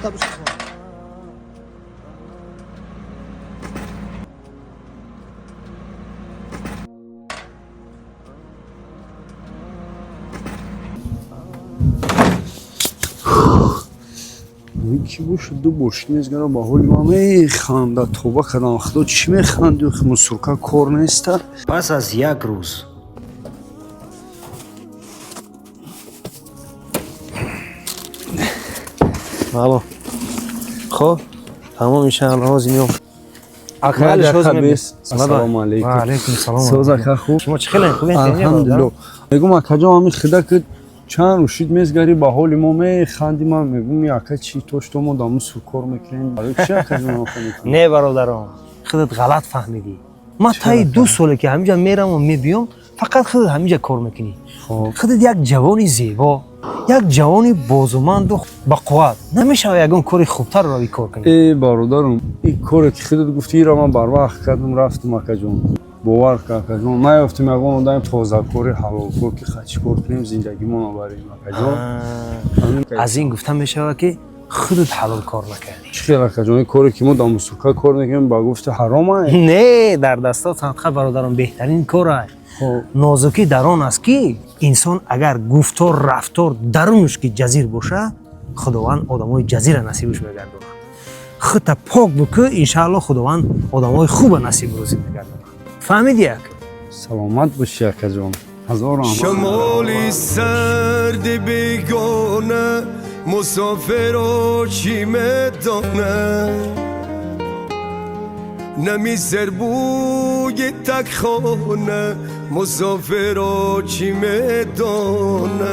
Ки бошад, ду бор шинезгара ба ҳоли ман механда. Тоба кардам, худо, чӣ механди? Мусурка кор неста. Пас аз як рӯз. Алло. Хоб, тамом, иншаалло, ҳозир меом. Акабес, ассалому алайкум. Ва алайкум салом. Соз, ака, хуб? Шумо чӣ хеле хуб? Алҳамдулилло. Мегум, акаҷон, ҳамин хида ки чанд рӯшид мезгари, ба ҳоли мо механди. Ман мегум, ака, чӣ то что мо дар мусур кор мекунем? Барои чӣ, акаҷон? Не, бародарон, худат ғалат фаҳмидӣ. Ман таи 2 соле ки ҳаминҷа мераму мебиём, фақат худат ҳаминҷа кор мекунӣ. Худат як ҷавони зебо, як ҷавони бозуманду бақувват, намешава ягон кори хубтар рави кор кунӣ? Э, бародарум, ин коре ки худат гуфти, ира ман барвақт кардам, рафтам, акаҷон. Бовар кар, акаҷон, наёфтем ягон одами тозакори, ҳалолкор, ки чӣ кор кунем, зиндагимонро барем, акаҷон. Аз ин гуфта мешавад, ки худат ҳалол кор накардӣ. Чӣ хел, акаҷон? Ин коре ки мо дар мусурка кор мекунем, ба гуфти ҳаром ай? Не, дар дастот садқа, бародарон, беҳтарин кор ай. Нозукӣ дар он аст, ки инсон агар гуфтор, рафтор, дарунаш ки ҷазир боша, Худованд одамои ҷазира насибаш мегардонад. Худта пок бикӯ, иншаалло, Худованд одамои хуба насиб рӯзӣ мегардонад. Фаҳмиди, як? Саломат бошӣ, акаҷон, ҳазорам. Шамоли сарди бегона мусофиро чӣ медонад, нами сербӯи такхона мусофиро чӣ медонад.